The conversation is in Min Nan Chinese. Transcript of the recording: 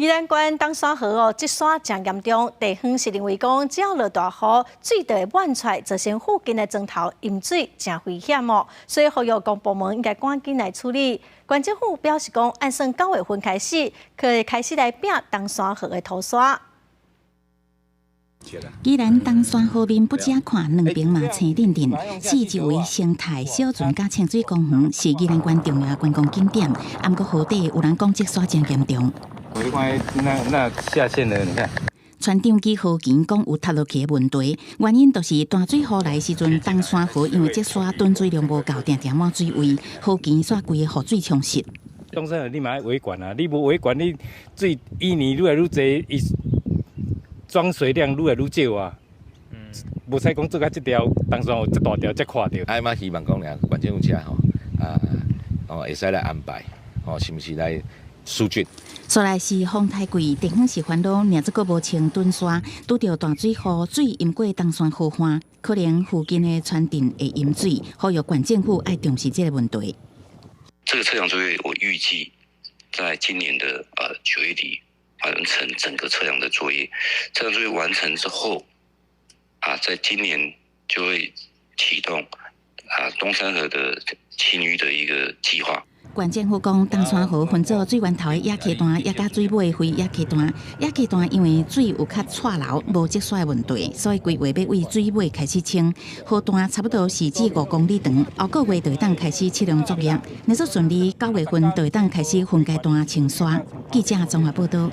宜蘭縣冬山河哦，積沙誠嚴重，地方是認為講，只要落大雨，水就會滿出來，造成附近的莊頭淹水，誠危險哦。所以呼籲公部門應該趕緊來處理。縣政府表示講，按算9月份開始，可以開始來摒冬山河的土沙。宜蘭冬山河面不只看兩邊嘛青陣陣，四周圍生態小船佮清水公園是宜蘭縣重要觀光景點。毋過河底有人講積沙誠嚴重。我看那那下線了，你看。船長記河墘講有塌落去的問題，原因就是大水雨來時陣，冬山河因為積沙囤水量無夠，定定滿水位，河墘煞規个予水沖蝕。冬山河你嘛愛維管啊，你無維管，你水一年愈來愈濟，伊裝水量愈來愈少啊。無使講做甲這條冬山河這大條才看著。啊嘛希望講咧，縣政府遮吼，啊，哦會使來安排，哦，是毋是來疏浚？煞來是風太貴，地方是煩惱，爾這閣無清囤沙，拄著大水雨，水淹過冬山河岸，可能附近的村鎮會淹水，呼籲縣政府愛重視這個問題。這個測量作業，我預計在今年的9月底完成整個測量的作業。測量作業完成之後，啊，在今年就會啟動啊冬山河的清淤的一個計劃。縣政府講，冬山河分做水源頭的野溪段，也佮水尾的非野溪段。野溪段因為水有較掣流，無積沙的問題，所以規劃欲對水尾開始清。河段差不多是4至5公里長，後個月就會當開始測量作業。若說順利，9月份就會當開始分階段清沙。記者綜合報道。